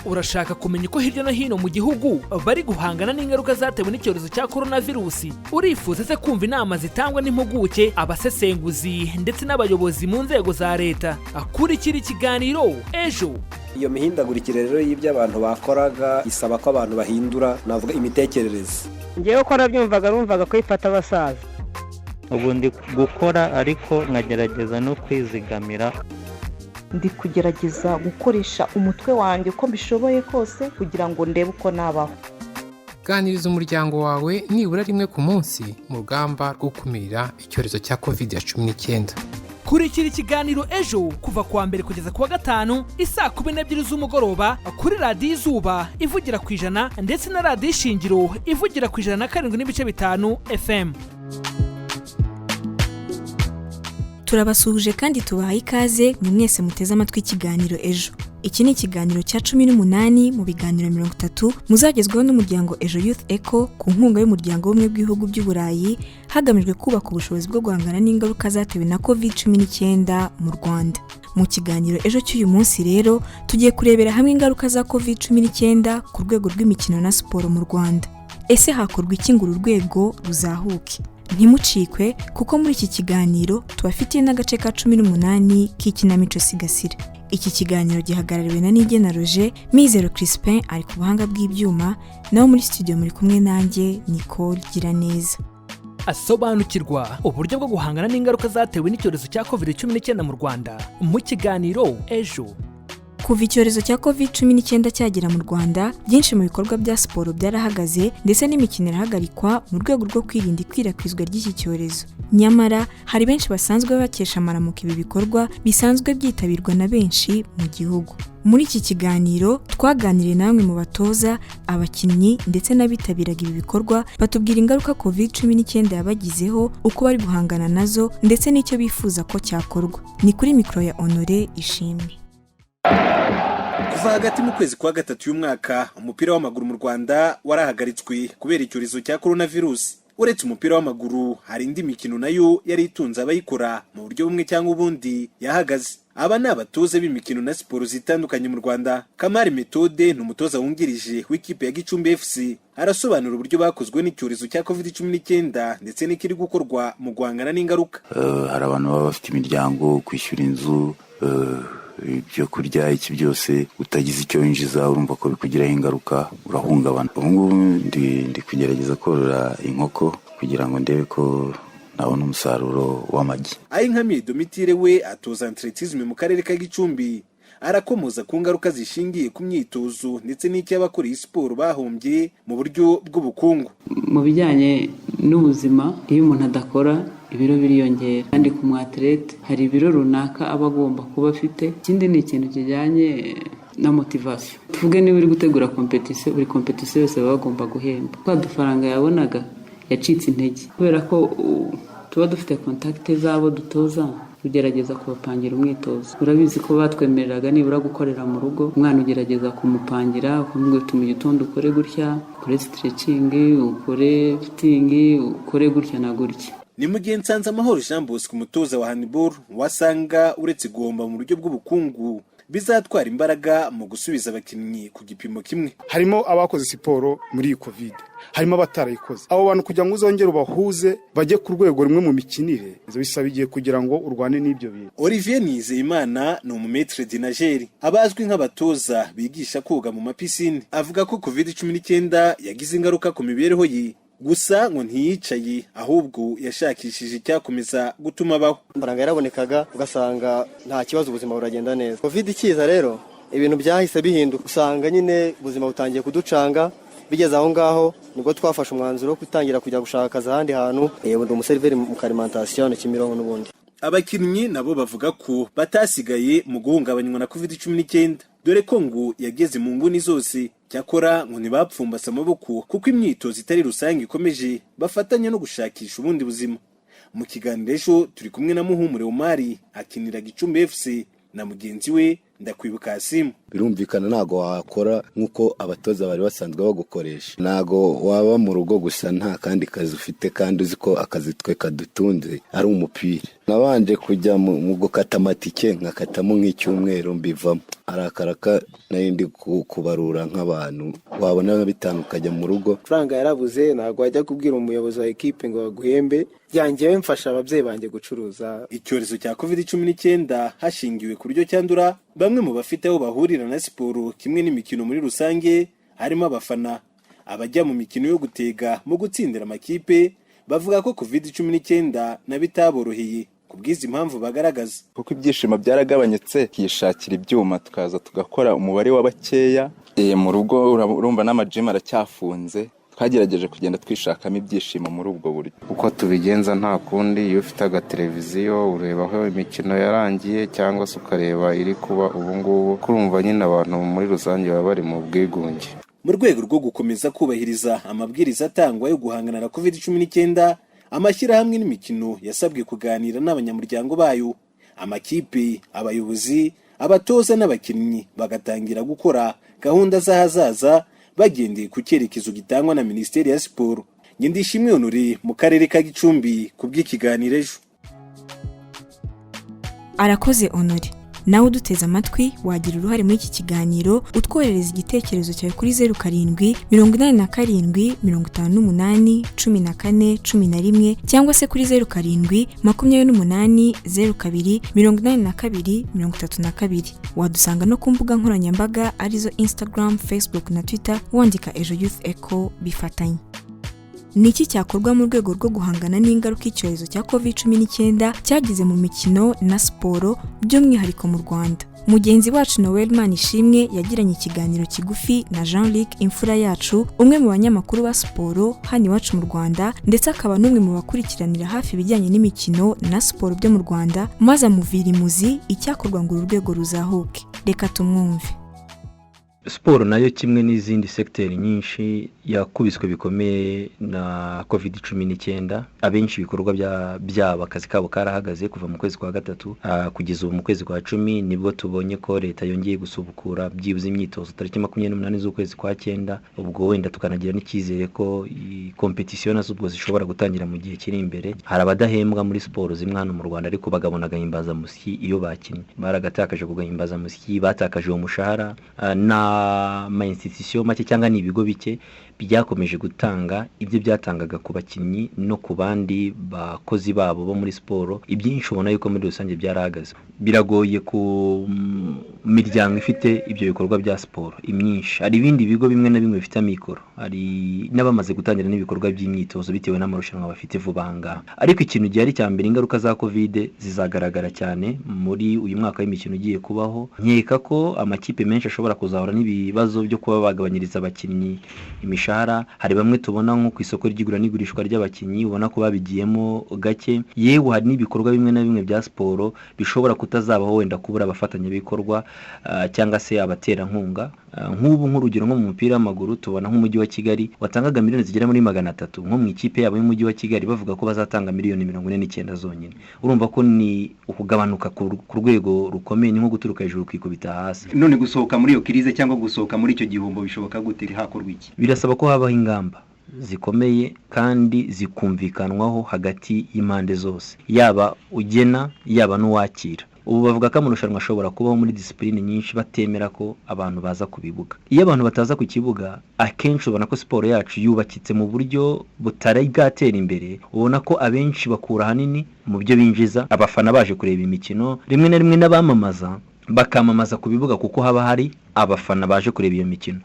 Urashaka kumenya uko hirya no hino mu gihugu bari guhangana n'ingaruka zatewe n'icyorezo cya coronavirusi? Urifuza se kumva inama zitangwa n'impuguke, abasesenguzi ndetse n'abayobozi mu nzego za leta? Kurikira ikiganiro Ejo. Iyo mihindagurikire rero y'ibyo abantu bakoraga isaba ko abantu bahindura, navuga, imitekerereze. Ngewe uko nabyumvaga, numvaga ko ifata abasaza. Ubu ndi gukora ariko nkagerageza no kwizigamira. Ndi kugerageza gukoresha umutwe wanjye uko mbishoboye kose kugira ngo ndebe uko nabaho. Ganiriza umuryango wawe nibura rimwe ku munsi mu rugamba rwo gukumira icyorezo cya COVID-19. Kurikira ikiganiro Ejo kuva kuwa mbere kugeza kuwa gatanu isaa 12 z'umugoroba kuri Radiyo Izuba ivugira ku 100 ndetse na Radiyo Ishingiro ivugira ku 107.5 FM. Turabasuhuje kandi tubahaye ikaze mwe mwese muteze amatwi ikiganiro Ejo. Iki ni ikiganiro cya 18 mu biganiro 30 muzagezwaho n'umuryango Ejo Youth Eco ku nkunga y'Umuryango w'Ubumwe bw'Ibihugu by'Uburayi, hagamijwe kubaka ubushobozi bwo guhangana n'ingaruka zatewe na COVID-19 mu Rwanda. Mu kiganiro Ejo cy'uyu munsi rero, tugiye kurebera hamwe ingaruka za COVID-19 ku rwego rw'imikino na siporo mu Rwanda. Ese hakorwa iki ngo uru rwego ruzahuke? Ntimucikwe, kuko muri iki kiganiro tubafitiye n'agace ka 18 k'ikinamico Sigasira. Iki kiganiro gihagarariwe na Nigena Roger. Mizero Crispin ari ku buhanga bw'ibyuma, naho muri studio muri kumwe nanjye, Nicole Giraneza. Asobanukirwa uburyo bwo guhangana n'ingaruka zatewe n'icyorezo cya COVID-19 mu Rwanda mu kiganiro Ejo. Kuva icyorezo cya COVID-19 cyagera mu Rwanda, byinshi mu bikorwa bya siporo byarahagaze, ndetse n'imikino irahagarikwa mu rwego rwo kwirinda ikwirakwizwa ry'iki cyorezo. Nyamara hari benshi basanzwe bakesha amaramuko ibi bikorwa bisanzwe byitabirwa na benshi mu gihugu. Muri iki kiganiro twaganiriye na bamwe mu batoza, abakinnyi ndetse n'abitabiraga ibi bikorwa, batubwira ingaruka COVID-19 yabagizeho, uko bari guhangana nazo ndetse n'icyo bifuza ko cyakorwa. Ni kuri mikoro ya Honore Ishimwe. Kuva hagati mu kwezi kwa gatatu y'umwaka, umupira w'amaguru mu Rwanda warahagaritswe kubera icyorezo cya coronavirus. Uretse umupira w'amaguru, hari indi mikino nayo yari itunze abayikora mu buryo bumwe cyangwa ubundi yahagaze. Aba ni abatoza b'imikino na siporo zitandukanye mu Rwanda. Kamari Metode ni umutoza wungirije w'ikipe ya Gicumbi FC. Arasobanura uburyo bakozwe n'icyorezo cya COVID-19 ndetse n'ikiri gukorwa mu guhangana n'ingaruka. Hari abantu baba bafite imiryango, kwishyura inzu, ibyo kurya, iki byose, utagize icyo winjiza, urumva ko bikugiraho ingaruka, urahungabana. Ubu ngubu ndi kugerageza korora inkoko kugira ngo ndebe ko nabona umusaruro w'amagi. Ayinkamiye Domitire we atoza athlétisme mu karere ka Gicumbi. Arakomoza ku ngaruka zishingiye ku myitozo ndetse n'icyo abakora iyi siporo bahombye mu buryo bw'ubukungu. Mu bijyanye n'ubuzima, iyo umuntu adakora, ibiro biriyongera, kandi ku mwaterete hari ibiro runaka aba agomba kuba afite. Ikindi ni ikintu kijyanye na motivation. Tuvuge niba uri gutegura compétition, buri compétition yose baba bagomba guhemba. Twa dufaranga yabonaga yacitse intege, kubera ko tuba dufite contact z'abo dutoza, ugerageza kubapangira umwitozo. Urabizi ko batwemereraga nibura gukorera mu rugo. Umwana ugerageza kumupangira, ukamubwira uti: "Mu gitondo ukore gutya, ukore stretching, ukore lifting, ukore gutya na gutya." Ni mu gihe Nsanzamahoro Jean Bosco, umutoza wa handball, wasanga uretse guhomba mu buryo bw'ubukungu, bizatwara imbaraga mu gusubiza abakinnyi ku gipimo kimwe. Harimo abakoze siporo muri iyi COVID, harimo abatarayikoze. Abo bantu kugira ngo uzongere ubahuze bajye ku rwego rumwe mu mikinire, bisaba igihe kugira ngo urwane n'ibyo bintu. Olivier Nizeyimana ni umu maître de nageur, abazwi nk'abatoza bigisha koga mu mapisine. Avuga ko COVID-19 yagize ingaruka ku mibereho ye, gusa ngo ntiyicaye, ahubwo yashakishije icyakomeza gutuma abaho. Amafaranga yarabonekaga, ugasanga nta kibazo, ubuzima buragenda neza. COVID ikiza rero, ibintu byahise bihinduka, usanga nyine ubuzima butangiye kuducanga. Bigeze aho ngaho nibwo twafashe umwanzuro wo gutangira kujya gushaka akazi ahandi hantu. Ndi umuseriveri mu ka alimentation Kimironko n'ubundi. Abakinnyi nabo bavuga ko batasigaye mu guhungabanywa na COVID-19, dore ko ngo yageze mu nguni zose. Cyakora ngo ntibapfumbase amaboko, kuko imyitozo itari rusange ikomeje, bafatanya no gushakisha ubundi buzima. Mu kiganiro Ejo turi kumwe na Muhumure Omari akinira Gicumbi FC na mugenzi we Ndakwibuka Hasimu. Birumvikana, ntago wakora nk'uko abatoza bari basanzwe bagukoresha. Ntago waba mu rugo gusa nta kandi kazi ufite, kandi uzi ko akazi twe kadutunze ari umupira. Nabanje kujya mu gukata amatike, nkakatamo nk'icyumweru mbivamo. Arakaraka nari ndi kubarura nk'abantu, wabona nka 5 ukajya mu rugo. Amafaranga yarabuze, ntabwo wajya kubwira umuyobozi wa ekipe ngo baguhembe. Byangewe mfasha ababyeyi banjye gucuruza. Icyorezo cya COVID-19, hashingiwe ku buryo cyandura, bamwe mu bafite aho bahurira na siporo kimwe n'imikino muri rusange, harimo abafana, abajya mu mikino yo gutega mu gutsindira amakipe, bavuga ko COVID-19 nabo itaboroheye ku bw'izi mpamvu bagaragaza. Kuko ibyishimo byaragabanyutse, tukishakira ibyuma tukaza tugakora umubare wa bakeya. Mu rugo urumva n'amajimu aracyafunze. Twagerageje kugenda twishakamo ibyishimo muri ubwo buryo. Uko tubigenza nta kundi, iyo ufite agateleviziyo ureba aho imikino yarangiye cyangwa se ukareba iri kuba ubu ngubu. Kurumva nyine abantu muri rusange baba bari mu bwigunge. Mu rwego rwo gukomeza kubahiriza amabwiriza atangwa yo guhangana na COVID-19, amashyirahamwe n'imikino yasabwe kuganira n'abanyamuryango bayo, amakipe, abayobozi, abatoza n'abakinnyi, bagatangira gukora gahunda z'ahazaza bagendeye ku cyerekezo gitangwa na Minisiteri ya Siporo. Ngendishimwe Honore mu karere ka Gicumbi ku bw'ikiganiro Ejo. Arakoze Honore. Nawe uduteze amatwi, wagira uruhare muri iki kiganiro utwoherereza igitekerezo cyawe kuri 0787581411, cyangwa se kuri 0728028232. Wadusanga no ku mbuga nkoranyambaga arizo Instagram, Facebook na Twitter, wandika Ejo Youth Echo bifatanye. Ni iki cyakorwa mu rwego rwo guhangana n'ingaruka icyorezo cya COVID-19 cyagize mu mikino na siporo, by'umwihariko mu Rwanda? Mugenzi wacu Noel Manishimwe yagiranye ikiganiro kigufi na Jean Luc Imfura Yacu, umwe mu banyamakuru ba siporo hano iwacu mu Rwanda, ndetse akaba n'umwe mu bakurikiranira hafi ibijyanye n'imikino na siporo byo mu Rwanda, maze amuvira imuzi icyakorwa ngo uru rwego ruzahuke. Reka tumwumve. Siporo nayo kimwe n'izindi segiteri nyinshi yakubiswe bikomeye na COVID-19. Abenshi ibikorwa byabo, akazi kabo karahagaze kuva mu kwezi kwa gatatu kugeza ubu mu kwezi kwa 10, nibwo tubonye ko leta yongeye gusubukura byibuze imyitozo tariki 28 z'ukwezi kwa 9. Ubwo wenda tukanagira n'icyizere ko kompetisiyo nazo ubwo zishobora gutangira mu gihe kiri imbere. Hari abadahembwa muri siporo zimwe hano mu Rwanda, ariko bagabona agahimbazamusyi iyo bakinnye. Baragatakaje ku gahimbazamusyi, batakaje uwo mushahara. Na ama institution make cyangwa ni ibigo bike byakomeje gutanga ibyo byatangaga ku bakinnyi no ku bandi bakozi babo bo muri siporo. Ibyinshi ubona yuko muri rusange byarahagaze. Biragoye ku miryango ifite ibyo bikorwa bya siporo imyinshi. Hari ibindi bigo bimwe na bimwe bifite amikoro, hari n'abamaze gutangira n'ibikorwa by'imyitozo bitewe n'amarushanwa bafite vuba aha ngaha. Ariko ikintu gihari cya mbere, ingaruka za COVID zizagaragara cyane muri uyu mwaka w'imikino ugiye kubaho. Nkeka ko amakipe menshi ashobora kuzahura n'ibibazo byo kuba bagabanyiriza abakinnyi imishahara. Hari bamwe tubona nko ku isoko ry'igura n'igurishwa ry'abakinnyi, ubona ko babigiyemo gake. Yewe, hari n'ibikorwa bimwe na bimwe bya siporo bishobora kutazabaho, wenda kubura abafatanyabikorwa cyangwa se abaterankunga. Nk'ubu nk'urugero nko mu mupira w'amaguru, tubona nk'umujyi wa Kigali watangaga miliyoni zigera muri 300 nko mu ikipe yabo y'umujyi wa Kigali, bavuga ko bazatanga miliyoni 49 zonyine. Urumva ko ni ukugabanuka ku rwego rukomeye, ni nko guturuka hejuru ukikubita hasi. None gusohoka muri iyo kirize cyangwa gusohoka muri icyo gihombo bishoboka gute? Hakorwa iki? Birasaba ko habaho ingamba zikomeye kandi zikumvikanwaho hagati y'impande zose, yaba ugena, yaba n'uwakira. Ubu bavuga ko amarushanwa ashobora kubaho muri disipurine nyinshi batemera ko abantu baza ku bibuga. Iyo abantu bataza ku kibuga, akenshi ubona ko siporo yacu yubakitse mu buryo butari bwatera imbere. Ubona ko abenshi bakura ahanini mu byo binjiza abafana baje kureba imikino, rimwe na rimwe n'abamamaza bakamamaza ku bibuga kuko haba hari abafana baje kureba iyo mikino.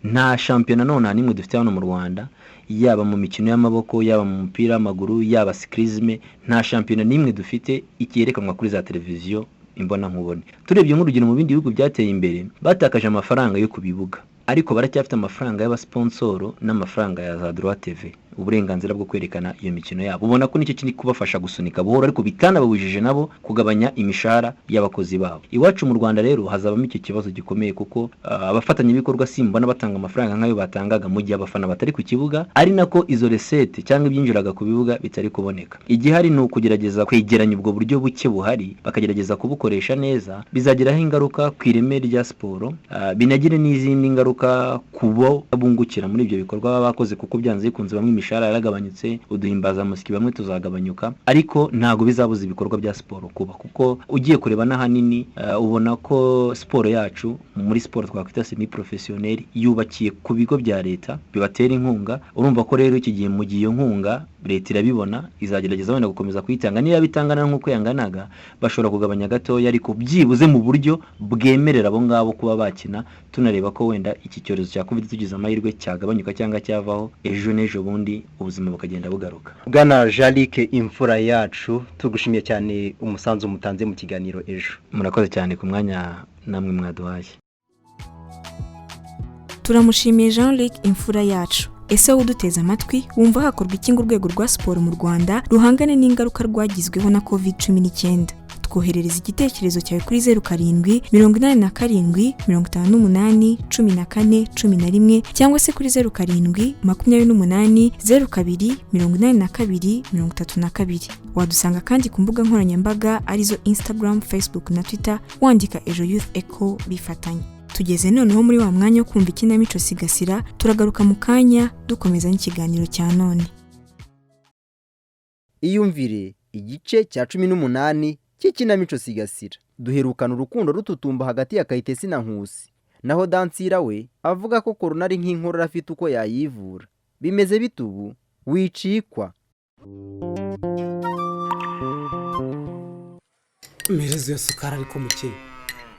Nta shampiyona none nta n'imwe dufite hano mu Rwanda, yaba mu mikino y'amaboko, yaba mu mupira w'amaguru, yaba sikirizime, nta shampiyona n'imwe dufite ikerekanwa kuri za televiziyo imbonankubone. Turebye nk'urugero mu bindi bihugu byateye imbere, batakaje amafaranga yo ku bibuga, ariko baracyafite amafaranga y'abasiponsoro n'amafaranga ya za droit TV. uburenganzira bwo kwerekana iyo mikino yabo. Ubona ko nicyo kiri kubafasha gusunika buhoro, ariko bitanababujije nabo kugabanya imishahara y'abakozi babo. Iwacu mu Rwanda rero hazabamo icyo kibazo gikomeye, kuko abafatanyabikorwa simbona batanga amafaranga nk'ayo batangaga mu gihe abafana batari ku kibuga, ari nako izo recettes cyangwa ibyinjiraga ku bibuga bitari kuboneka. Igihari ni ukugerageza kwegeranya ubwo buryo buke buhari, bakagerageza kubukoresha neza. Bizagiraho ingaruka ku ireme rya siporo, binagire n'izindi ngaruka ku bo bungukira muri ibyo bikorwa baba bakoze, kuko byanze bikunze bamwe imishahara yaragabanyutse, uduhimbazamusyi bamwe tuzagabanyuka, ariko ntabwo bizabuza ibikorwa bya siporo kuba, kuko ugiye kureba n'ahanini ubona ko siporo yacu, muri siporo twakwita semi professionnel, yubakiye ku bigo bya leta bibatera inkunga. Urumva ko rero iki gihe, mu gihe iyo nkunga leta irabibona, izagerageza wenda gukomeza kuyitanga. Niba bitangana nk'uko yanganaga, bashobora kugabanya gatoya, ariko byibuze mu buryo bwemerera abo ngabo kuba bakina. Tunareba ko wenda iki cyorezo cya Covid, tugize amahirwe cyagabanyuka cyangwa cyavaho ejo n'ejo bundi, ubuzima bukagenda bugaruka. Bwana Jarike Imfura Yacu, tugushimiye cyane umusanzu mutanze mu kiganiro Ejo. Murakoze cyane ku mwanya namwe mwaduhaye. Turamushimiye Jean Luc Imfura Yacu. Ese wowe uduteze amatwi, wumva hakorwa iki ngo urwego rwa siporo mu Rwanda ruhangane n'ingaruka rwagizweho na Covid-19? Twoherereza igitekerezo cyawe kuri 0787581411, cyangwa se kuri 0728028232. Wadusanga kandi ku mbuga nkoranyambaga arizo Instagram, Facebook na Twitter, wandika Ejo Youth Echo bifatanye. Tugeze noneho muri wa mwanya wo kumva ikinamico Sigasira. Turagaruka mu kanya dukomeza n'ikiganiro cya none. Iyumvire igice cya 18 cy'ikinamico Sigasira. Duherukana urukundo rututumba hagati ya Kayitesi na Nkusi, naho Dansira we avuga ko korona ari nk'inkorora, afite uko yayivura. Bimeze bite ubu? Wicikwa. Mpereza iyo sukari. Ariko mukeye,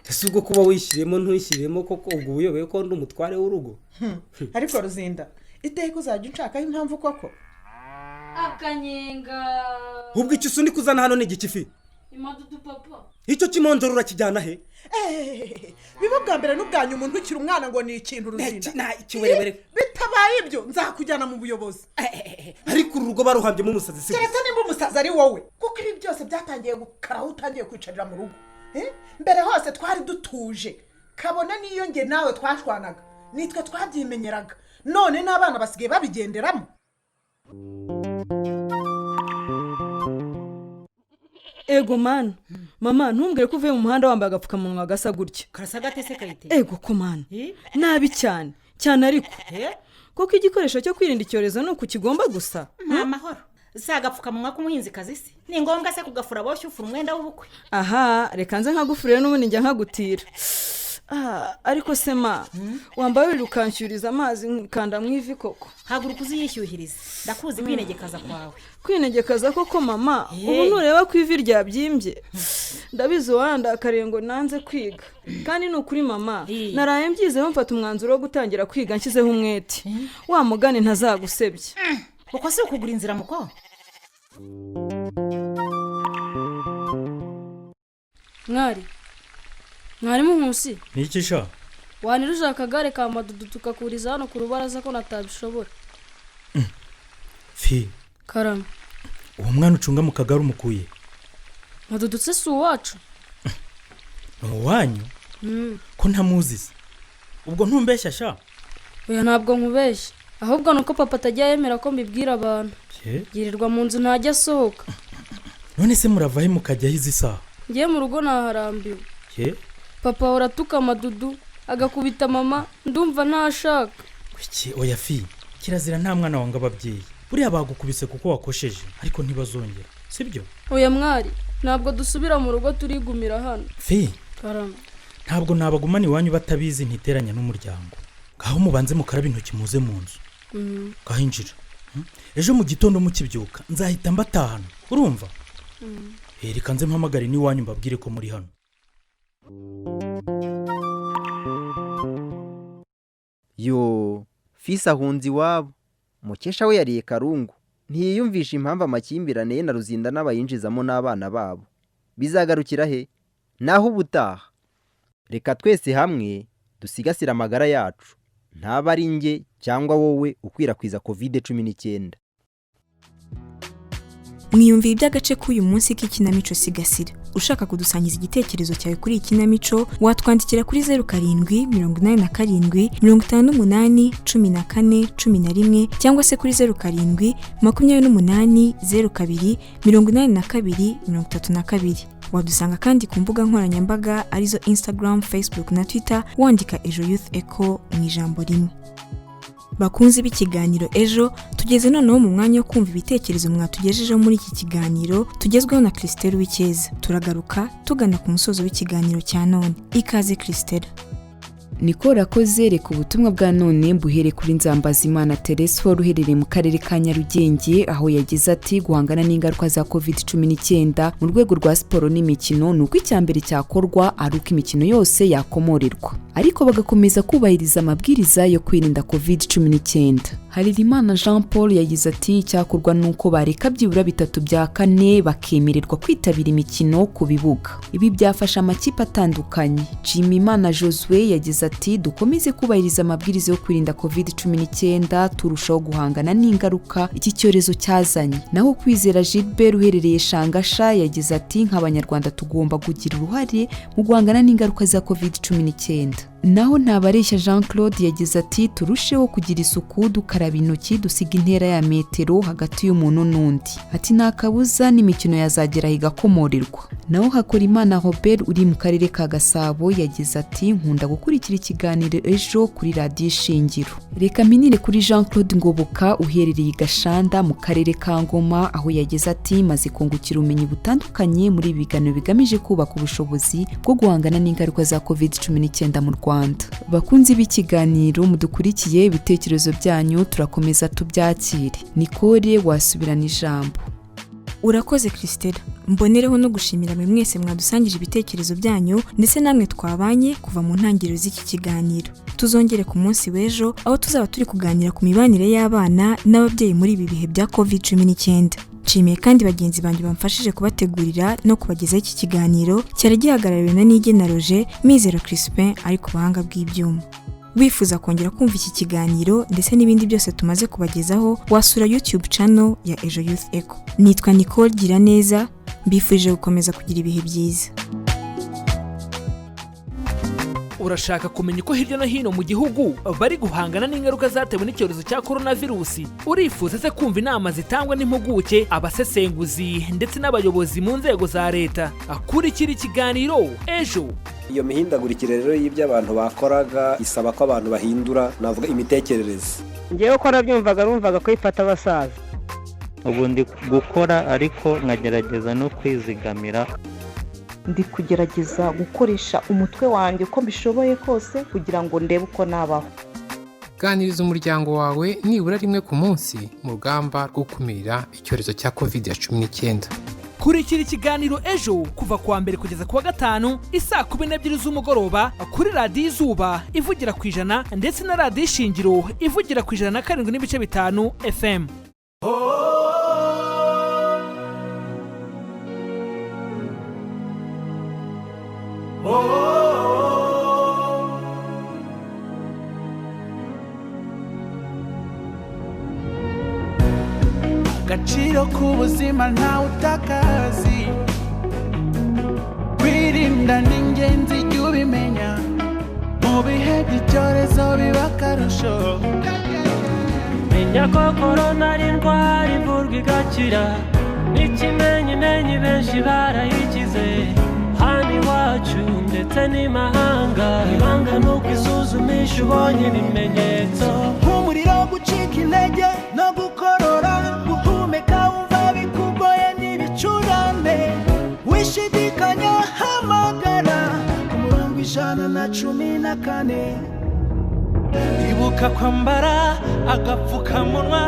ese ubwo kuba wishyiriyemo ntuyishyiriyemo koko, ubwo uyobewe ko ndi umutware w'urugo? Ariko Ruzinda, iteka uzajya unshakaho impamvu koko. Akanyenga. Ubwo icyo usunika uzana hano ni igiki? Imadudu, papa. Icyo kimonjoro urakijyana he? Ehehehe, biba bwa mbere n'ubwa nyuma untukira umwana ngo ni ikintu, Ruzinda. Ikiwerewere. Bitabaye ibyo nzakujyana mu buyobozi. Ariko uru rugo baruhambyemo umusazi si? Keretse nimba umusazi ari wowe, kuko ibi byose byatangiye gukara aho utangiye kwicarira mu rugo. Mbere hose twari dutuje, kabone n'iyo nge nawe twashwanaga nitwe twabyimenyeraga. None n'abana basigaye babigenderamo. Ego mana, mama, ntumbwire ko uvuye mu muhanda wambaye agapfukamunwa gasa gutya. Karasa gate se, Kayite? Ego ko mana, nabi cyane cyane, ariko kuko igikoresho cyo kwirinda icyorezo ni uku kigomba gusa. Ni amahoro. Si agapfukamunwa k'umuhinzikazi se? Ni ngombwa se kugafura boshye ufura umwenda w'ubukwe? Aha, reka nze nkagufurire, n'ubundi njya nkagutira. Ah, ariko se ma, wambaye urira ukanshyuriza amazi nkikanda mu ivi koko? Haguruka uziyishyuhirize, ndakuzi kwinegekaza kwawe. Kwinegekaza koko mama? Ubu nureba ko ivi ryabyimbye. Ndabizi wandakariye ngo nanze kwiga, kandi ni ukuri mama, naraye mbyizeho, mfata umwanzuro wo gutangira kwiga nshyizeho umwete, wa mugani ntazagusebye. Uko si ukugura inzira, muko. Mwari, mwarimu Nkusi. Ni iki sha? Waniruje akagare ka Madudu tukakuriza hano ku rubaraza ko natabishobora? Fi. Karame. Uwo mwana ucunga mu kagare umukuye? Madudu se si uwacu? Ni uwanyu? Ko ntamuzi se? Ubwo ntumbeshya sha? Oya, ntabwo nkubeshya, ahubwo ni uko papa atajya yemera ko mbibwira abantu. Ye? Yirirwa mu nzu, ntajya asohoka. None se murava he mukajyaho izi saha? Ngiye mu rugo, naharambiwe. Ye? Papa ahora atuka Madudu, agakubita mama, ndumva ntashaka. Kuki? Oya fi, kirazira, nta mwana wanga ababyeyi. Buriya bagukubise kuko wakosheje, ariko ntibazongera, sibyo? Oya mwari, ntabwo dusubira mu rugo, turigumira hano. Fi. Karame. Ntabwo nabagumana iwanyu batabizi, ntiteranya n'umuryango. Ngaho mubanze mukarabe intoki muze mu nzu. Ngaho injira. Ejo mu gitondo mukibyuka nzahita mbatahana, urumva? Reka nze mpamagare n'iwanyu mbabwire ko muri hano. Yo, Fisi ahunze iwabo. Mukesha we yariye karungu, ntiyiyumvisha impamvu amakimbirane ye na Ruzinda n'abayinjizamo n'abana babo. Bizagarukira he? Naho ubutaha. Reka twese hamwe dusigasire amagara yacu, ntaba ari njye cyangwa wowe ukwirakwiza Covid 19. Mwiyumviye iby'agace k'uyu munsi k'ikinamico Sigasira. Ushaka kudusangiza igitekerezo cyawe kuri iyi kinamico, watwandikira kuri 0787 58 14 11 cyangwa se kuri 07 28 02 82 32. Wadusanga kandi ku mbuga nkoranyambaga arizo Instagram, Facebook na Twitter, wandika Ejo Youth Echo mu ijambo rimwe. Bakunzi b'ikiganiro Ejo, tugeze noneho mu mwanya wo kumva ibitekerezo mwatugejejeho muri iki kiganiro tugezweho na Christelle Uwicyeza. Turagaruka tugana ku musozo w'ikiganiro cya none. Ikaze Christelle. Nicole akoze. Reka ubutumwa bwa none mbuhere kuri Nzambazimana Telesfor uherereye mu karere ka Nyarugenge, aho yagize ati: "Guhangana n'ingaruka za COVID-19 mu rwego rwa siporo n'imikino ni uko icya mbere cyakorwa ari uko imikino yose yakomorerwa, ariko bagakomeza kubahiriza amabwiriza yo kwirinda COVID-19." Harerimana Jean Paul yagize ati: "Icyakorwa ni uko bareka byibura 3/4 bakemererwa kwitabira imikino ku bibuga. Ibi byafasha amakipe atandukanye." Nshimiyimana Josue yagize ati: "Dukomeze kubahiriza amabwiriza yo kwirinda COVID-19, turushaho guhangana n'ingaruka iki cyorezo cyazanye." Naho Kwizera Gilbert uherereye Shangasha yagize ati: "Nk'Abanyarwanda tugomba kugira uruhare mu guhangana n'ingaruka za COVID-19." Naho Ntabareshya Jean Claude yagize ati: "Turusheho kugira isuku, dukaraba intoki, dusiga intera ya metero hagati y'umuntu n'undi." Ati: "Nta kabuza n'imikino yazagera igakomorerwa." Naho Hakorimana Robert uri mu karere ka Gasabo yagize ati: "Nkunda gukurikira ikiganiro Ejo kuri Radiyo Ishingiro." Reka minire kuri Jean Claude Ngoboka uherereye i Gashanda mu karere ka Ngoma, aho yagize ati: "Maze kungukira ubumenyi butandukanye muri ibi biganiro bigamije kubaka ubushobozi bwo guhangana n'ingaruka za COVID-19 mu Rwanda." Bakunzi b'ikiganiro mudukurikiye, ibitekerezo byanyu turakomeza tubyakire. Nicole, wasubirana ijambo. Urakoze Christelle. Mbonereho no gushimira mwe mwese mwadusangije ibitekerezo byanyu, ndetse namwe twabanye kuva mu ntangiriro z'iki kiganiro. Tuzongere ku munsi w'ejo, aho tuzaba turi kuganira ku mibanire y'abana n'ababyeyi muri ibi bihe bya COVID-19. Nshimiye kandi bagenzi banjye bamfashije kubategurira no kubagezaho iki kiganiro cyari gihagarariwe na Nigena Roger, Mizero Crispin ari ku buhanga bw'ibyuma. Wifuza kongera kumva iki kiganiro ndetse n'ibindi byose tumaze kubagezaho, wasura YouTube channel ya Ejo Youth Echo. Nitwa Nicole Giraneza, mbifurije gukomeza kugira ibihe byiza. Urashaka kumenya uko hirya no hino mu gihugu bari guhangana n'ingaruka zatewe n'icyorezo cya coronavirusi? Urifuza se kumva inama zitangwa n'impuguke, abasesenguzi ndetse n'abayobozi mu nzego za leta? Akurikira ikiganiro Ejo. Iyo mihindagurikire rero y'ibyo abantu bakoraga isaba ko abantu bahindura, navuga, imitekerereze. Ngewe ko nabyumvaga, numvaga ko ifata abasaza. Ubu ndi gukora ariko nkagerageza no kwizigamira. Ndi kugerageza gukoresha umutwe wanjye uko mbishoboye kose kugira ngo ndebe uko nabaho. Ganiriza umuryango wawe nibura rimwe ku munsi mu rugamba rwo gukumira icyorezo cya COVID-19. Kurikira ikiganiro Ejo kuva kuwa mbere kugeza kuwa gatanu isaa 12 z'umugoroba kuri Radiyo Izuba ivugira ku 100 ndetse na Radiyo Ishingiro ivugira ku 107.5 FM. Agaciro k'ubuzima ntawe utakazi. Kwirinda ni ingenzi, jya ubimenya. Mu bihe by'icyorezo biba akarusho. Menya ko korona ari indwara ivurwa igakira. N'ikimenyimenyi benshi barayikize hano iwacu ndetse n'imahanga. Ibanga ni ukwisuzumisha ubonye ibimenyetso: nk'umuriro, gucika intege no gukorora, guhumeka wumva bikugoye n'ibicurane. Wishidikanya, hamagara ku murongo 114. Ibuka kwambara agapfukamunwa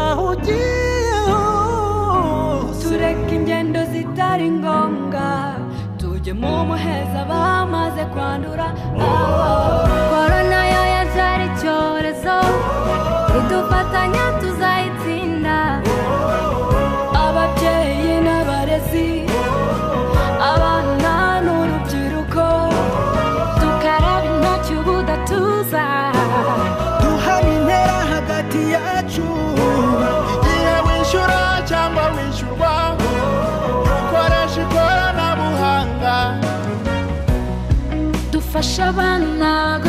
aho ugiye hose. Tureke ingendo zitari ngombwa, tujye mu muheza bamaze kwandura. Korona yo yaje ari icyorezo, nidufatanya tuzayitsinda. Ababyeyi n'abarezi, abana n'urubyiruko, tukaraba intoki ubudatuza, duhana intera hagati yacu. Igihe wishyura cyangwa wishyurwa. Fasha abana.